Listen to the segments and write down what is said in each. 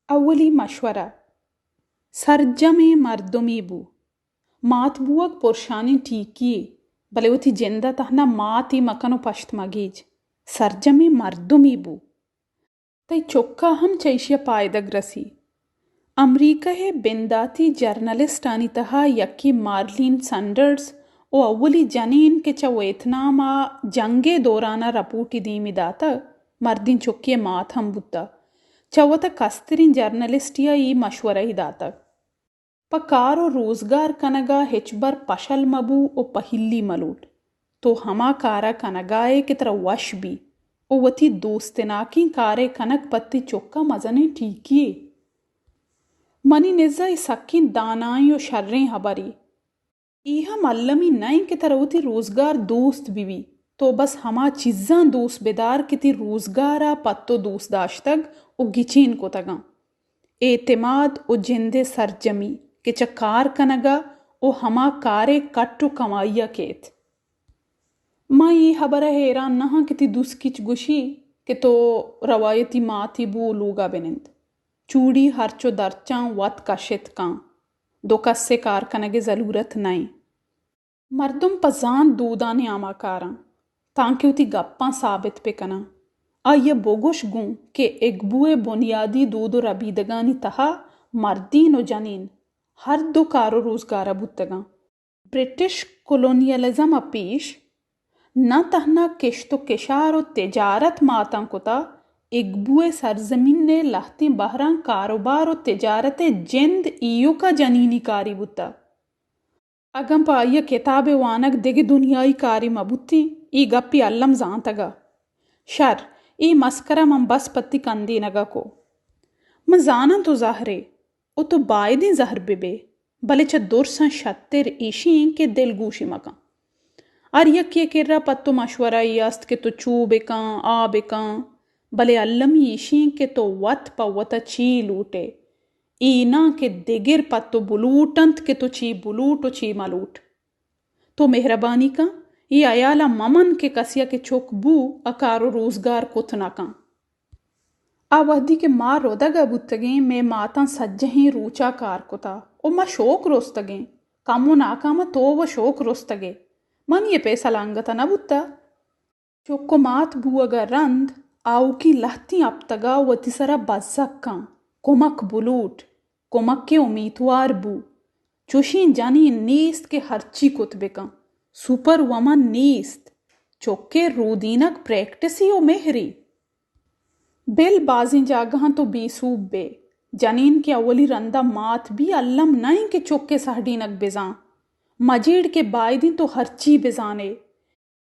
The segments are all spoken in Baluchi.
اولی مشورہ، سرجمیں مردمے بو۔ مات بوگ پرشانیں ٹیکی یے، بلے وتی جند ءَ تہنا ماتے مکن ءُ پشت مگیج۔ سرجمیں مردمے بو۔ تئی چک ءَ ہم چہ ایشی ءَ پائدگ رسی۔ امریکہ ءِ بنداتی جرنلسٹانی تہا یکے مارلین سانڈرز ءُ اولی جنین کہ چہ ویتنام ءَ جنگ ءِ دوران ءَ رپورٹے دیمی داتگ، مردین چکے ءِ مات ہم بوتگ، چہ وت ءَ کستریں جرنلسٹے ءَ اے مشورہ ئے داتگ۔ پہ کار ءُ روزگار کنگ ءَ ہچبر پشل مہ بو ءُ پہیلی مہ لوٹ۔ تو ہما کار ءَ کنگ ءَ ئے کہ ترا وش بی ءُ وتی دوستناکیں کار ءِ کنگ پہ تئی چک ءَ مزنیں ٹیکی یے۔ منی نز ءَ اے سکیں دانائیں ءُ شریں ہبرے۔ اے ہم المی نہ انت کہ ترا وتی روزگار دوست بہ بی۔ تو بس ہما چیزاں دوست بدار کہ تئی روزگار ءَ پہ تو دوست داشتگ ءُ گچین کتگ انت۔ اعتماد ءُ جند ءِ سرجمی کہ چہ کار کنگ ءَ ءُ ہما کار ءِ کٹ ءُ کمائی ءَ کیت۔ من اے ہبر ءَ ہیران نہ آں کہ تئی دوسکیچ گوشی کہ تو روایتی ماتے بو ءُ لوگ ءَ بہ نند۔ چوڑی ہرچ ءُ درچاں وت کشت کن۔ دو کس ءِ کار کنگ ءِ ضلورت نہ انت۔ مردم پہ زانت دوداں نیاما کاراں، تانکہ وتی گپاں ثابت بہ کناں۔ آئی ءَ بگوش گوں کہ اگبو ءِ بنیادی دود ءُ ربیدگانی تہا مردین ءُ جنین ہر دو کار ءُ روزگار ءَ بوتگاں۔ برٹش کولونیلزم ءَ پیش نہ تہنا کشت ءُ کشار ءُ تجارت ماتاں کتا، اگبو ءِ سرزمین ءِ لہتیں بہراں کاروبار ءُ تجارت ءِ جند ایوک ءَ جنینی کارے بوتا۔ اگاں پہ آئی ءَ کتاب ءِ وانگ دگہ دنیائی کارے مہ بوتیں، اے گپے الم زانتگ ءَ۔ شر، اے مسکرا من بس پہ تئی کندینگ ءَ کو۔ من زاناں تو زہرے ءُ تو بائدیں زہر بہ بئے، بلے چہ درساں شتر ایشی انت کہ دلگوشی مہ کن۔ ہر یکے ءِ کرا پہ تو مشورہ یے است کہ تو چو بہ کن، آ بہ کن، بلے المی ایشی انت کہ تو وت پہ وت ءَ چی لوٹ ئے۔ اے ناں کہ دگر پہ تو بلوٹ انت کہ تو چی بلوٹ ءُ چی مہ لوٹ۔ تو مہربانی کن، اے ہیال ءَ مہ من کہ کسے ءَ کہ چک بو، آ کار ءُ روزگار کت نہ کن۔ آ وہدی کہ ما ردگ ءَ بوتگیں، مئے ماتاں سجہیں روچ ءَ کار کتا ءُ ما شوک رستگیں۔ کم ءُ ناکام ءَ تو وَ شوک رستگ ئے۔ منی اے پیسلہ انگت ءَ نہ بوتا۔ چک ءُ مات بوگ ءَ رند آؤکیں لہتیں ہپتگ ءَ وتی سرا بزگ کن، کمک بلوٹ، کمک ءِ امیتوار بو۔ چوشیں جنین نیست کہ ہرچی کت بہ کن۔ سپر وومن نیست۔ چک ءِ رودینگ پریکٹسے ءُ مہرے۔ بل بازیں جاگہاں تو بے سوب بئے۔ جنین کہ اولی رندا مات بی، الم نہ انت کہ چک ءِ سہڈینگ بزان۔ مجیڑ کہ بائدیں تو ہرچی بزان ئے۔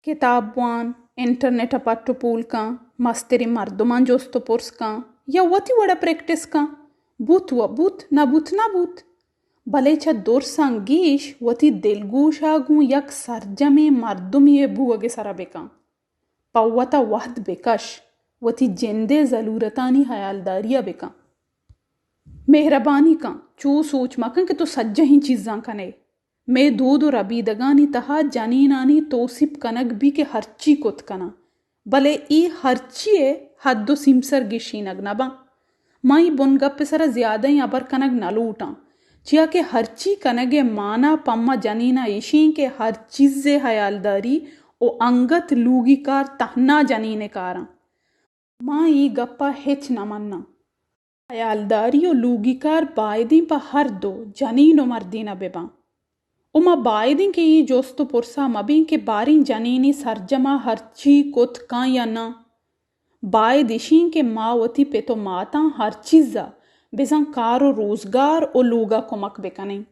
کتاب وان، انٹرنیٹ ءَ پٹ ءُ پول کن، مستریں مردماں جست ءُ پرس کن یا وتی وڑ ءَ پریکٹس کن۔ بوت وَ بوت، نہ بوت نہ بوت۔ بلے چہ درساں گیش وتی دلگوش ءَ گوں یک سرجمیں مردمے ءِ بوگ ءِ سرا بہ کن۔ پہ وت ءَ وھد بہ کش، وتی جند ءِ زلورتانی ھیالداری ءَ بہ کن۔ مھربانی کن، چو سوچ مہ کن کہ تو سجھیں چیزاں کن ئے۔ مئے دود ءُ ربیدگانی تھا جنینانی توسیپ کنگ بی کہ ھرچی کت کناں، بلے اے ھرچی ءِ حد ءُ سیمسر گیشینگ نہ باں۔ من اے بنگپ ءِ سرا زیادھیں ھبر کنگ نہ لوٹاں، چیا کہ ھرچی کنگ ءِ مانا پہ ما جنین ءَ ایشیں کہ ھر چیز ءِ ھیالداری ءُ انگت لوگی کار تھنا جنین ءِ کاراں۔ من اے گپ ءَ ھچ نہ مناں۔ ھیالداری ءُ لوگی کار بائدیں پہ ھر دو جنین ءُ مردین ءَ بہ باں۔ ءُ ما بائدیں کہ اے جست ءُ پرس ءَ مہ بیں کہ باریں جنینے سرجم ءَ ھرچی کت کن یا نہ۔ باید ایشیں کہ ما وتی پت ءُ ماتاں ھر چیز ءَ، بزاں کار ءُ روزگار ءُ لوگ ءَ کمک بہ کنیں۔